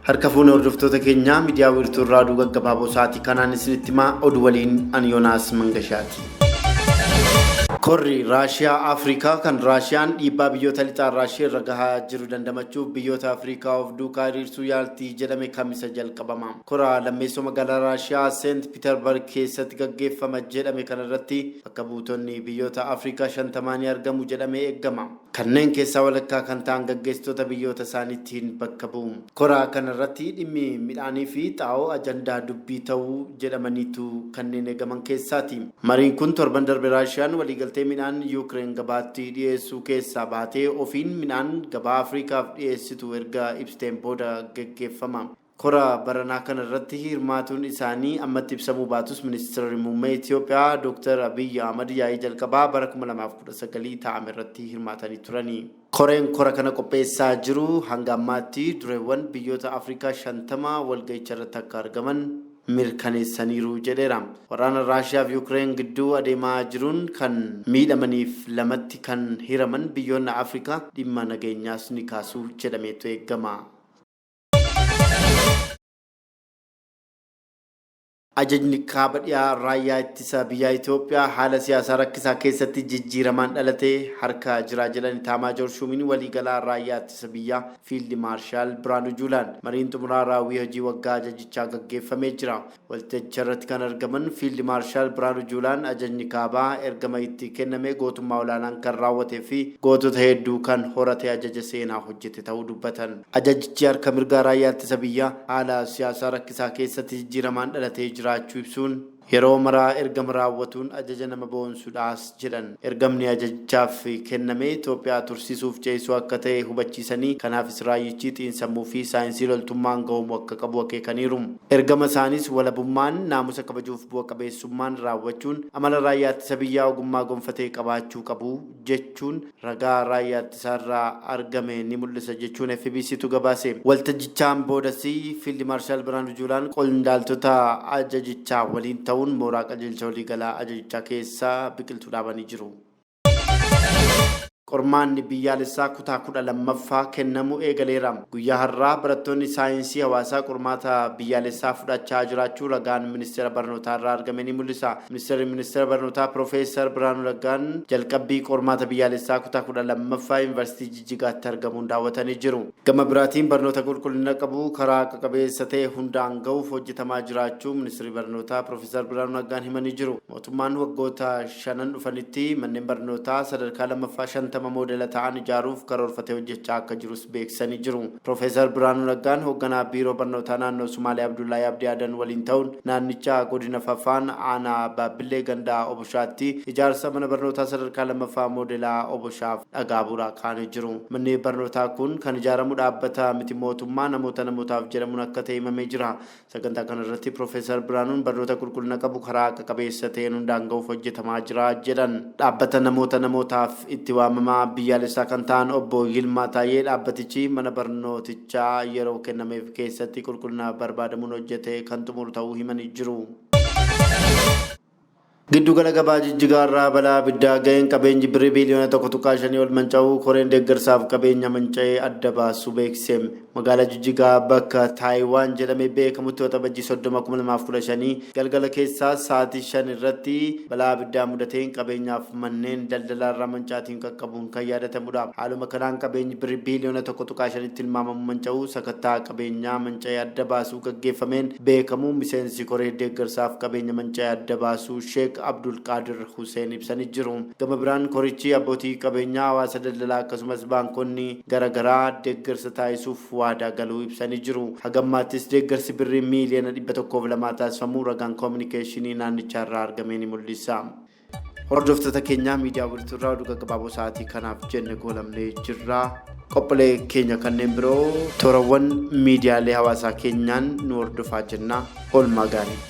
Harka fuune hordoftoota keenyaa miidiyaa wiirtuu irraa oduu gaggabaaboo sa'aatii kanaan isinitti himaa oduu waliin ani Yoonaas Mangashaati. Korri Raashiyaa Afrikaa kan Raashiyaan dhiibbaa biyyoota lixaa Raashiyee irra gahaa jiru dandamachuuf biyyoota Afrikaa of duukaa hiriirsuu yaaltii jedhame kamisa jalqabama. Kora lammeessoo magaalaa Raashiyaa Seent Piiterbarg keessatti gaggeeffama jedhame kanarratti bakka buutonni biyyoota Afrikaa 50 ni argamu jedhamee eegama. Kanneen keessaa walakkaa kan ta'an gaggeessitoota biyyoota isaaniitiin bakka bu'u. Kora kanarratti dhimmi midhaanii fi xaa'oo ajandaa dubbii ta'uu jedhamaniitu kanneen eegaman keessaati. Mariin kun torban darbe Raashiyaan waliigaltee midhaan Yuukireen gabaatti dhiyeessuu keessaa baatee ofiin midhaan gabaa Afrikaaf dhiyeessitu erga ibsiteen booda gaggeeffama. Kora baranaa kana irratti hirmaatuun isaanii ammatti ibsamuu baatus ministeerri muummee Itoophiyaa Dr. Abiyyi Ahmad yaa'ii jalqabaa bara 2019 taa'ame irratti hirmaatanii turani. Koreen kora kana qopheessaa jiru hanga ammaatti dureewwan biyyoota Afrikaa 50 walga'icha irratti akka argaman mirkaneessaniiru jedheera. Waraana Raashiyaa fi Yuukireen gidduu adeemaa jiruun kan miidhamaniif lamatti kan hiraman biyyoonni Afrikaa dhimma nageenyaas ni kaasu jedhameetu eegama. Ajajni kaaba dhiyaa raayyaa ittisa biyyaa Itoophiyaa haala siyaasaa rakkisaa keessatti jijjiiramaan dhalate harka jira jedhan Itaamaajoor Shuumiin waliigalaa raayyaa ittisa biyyaa Fiildi Maarshaal Biraanuu Juulaan. Mariin xumuraa raawwii hojii waggaa ajajichaa gaggeeffamee jira. Waltajjicha irratti kan argaman Fiildi Maarshaal Biraanuu Juulaan ajajni kaabaa ergama itti kenname gootummaa olaanaan kan raawwatee fi gootota hedduu kan horate ajaja seenaa hojjete ta'uu dubbatan. Ajajichi harka mirgaa raayyaa ittisa biyyaa haala siyaasaa rakkisaa keessatti jijjiiramaan dhalatee jiraachuu ibsuun yeroo maraa ergama raawwatuun ajaja nama boonsuudhaas jedhan. Ergamni ajajichaaf kenname Itoophiyaa tursiisuuf ce'isuu akka ta'e hubachiisanii kanaafis raayyichi xiinsammuu fi saayinsii loltummaan ga'oomu akka qabu akeekaniiru. Ergama isaanis walabummaan naamusa kabajuuf bu'a qabeessummaan raawwachuun amala raayyaa ittisa biyyaa ogummaa gonfatee qabaachuu qabu jechuun ragaa raayyaa ittisaarraa argame ni mul'isa jechuun FBCtu gabaase. Waltajjichaan boodas Fiildi Maarshaal Biraanuu Juulaan qondaaltota ajajichaa waliin ta'uun mooraa qajeelcha waliigalaa ajajichaa keessa biqiltuu dhaabanii jiru. Qormaanni biyyaalessaa kutaa 12ffaa kennamu eegaleera. Guyyaa har'aa barattoonni saayinsii hawaasaa qormaata biyyaalessaa fudhachaa jiraachuu ragaan ministeera barnootaa irraa argame ni mul'isa. Ministeerri ministeera barnootaa Piroofeesar Biraanuu Naggaan jalqabbii qormaata biyyaalessaa kutaa 12ffaa Yuunivarsiitii Jijjigaatti argamuun daawwatanii jiru. Gama biraatiin barnoota qulqullina qabu karaa haqa qabeessa ta'e hundaan gahuuf hojjetamaa jiraachuu ministeerri barnootaa Piroofeesar Biraanuu Naggaan himanii jiru. Mootummaan waggoota shanan dhufanitti manneen barnootaa sadarkaa lammaffaa 50 moodela ta'an ijaaruuf karoorfatee hojjechaa akka jirus beeksisanii jiru. Piroofeesar Biraanuu Naggaan hoogganaa Biiroo Barnootaa Naannoo Sumaalee Abdullaahii Abdii Aadan waliin ta'uun naannicha godina Fafaan aanaa Baabbillee gandaa Oboshaatti ijaarsa mana barnootaa sadarkaa lammaffaa moodelaa Oboshaaf dhagaa bu'uuraa kaa'anii jiru. Manni barnootaa kun kan ijaaramu dhaabbata miti mootummaa namoota namootaaf jedhamuun akka ta'e himamee jira. Sagantaa kana irratti Piroofeesar Biraanuun barnoota qulqullina qabu karaa haqa qabeessa ta'een hundaan gahuuf hojjetamaa jira jedhan. Dhaabbata namoota namootaaf itti waamamaa biyyaalessaa kan ta'an obbo Yilmaa Taayyee dhaabbatichi mana barnootichaa yeroo kennameef keessatti qulqullina barbaadamuun hojjetee kan xumuru ta'uu himanii jiru. Giddugala gabaa Jijjigaa irraa balaa abiddaa ga'een qabeenyi birrii biiliyoona 1.5 ol manca'uu koreen deeggarsaaf qabeenya manca'ee adda baasu beeksise. Magaalaa Jijjigaa bakka Taayiwaan jedhamee beekamutti Waxabajjii 30, 2015 galgala keessaa sa'aatii 5 irratti balaa abiddaa mudateen qabeenyaaf manneen daldalaa irraa mancaatiin qaqqabuun kan yaadatamudha. Haaluma kanaan qabeenyi birrii biiliyoona 1.5tti tilmaamamu manca'uu sakatta'a qabeenyaa manca'ee adda baasuu gaggeeffameen beekamuu miseensi koree deeggarsaaf qabeenya manca'e adda baasuu Sheek Abdulqaadir Huseen ibsanii jiru. Gama biraan korichi abbootii qabeenyaa hawaasa daldalaa akkasumas baankonni garaagaraa deeggarsa taasisuuf waadaa galuu ibsanii jiru. Hagammaattis deeggarsi birrii miiliyoona 102 taasifamuu ragaan koominikeeshinii naannichaa irraa argame ni mul'isa. Hordoftoota keenyaa miidiyaa wiirtuurraa oduu gaggabaaboo sa'aatii kanaaf jenne goolabnee jirra. Qophiilee keenya kanneen biroo toorawwan miidiyaalee hawaasaa keenyaan nu hordofaa jenna. Oolmaa gaarii.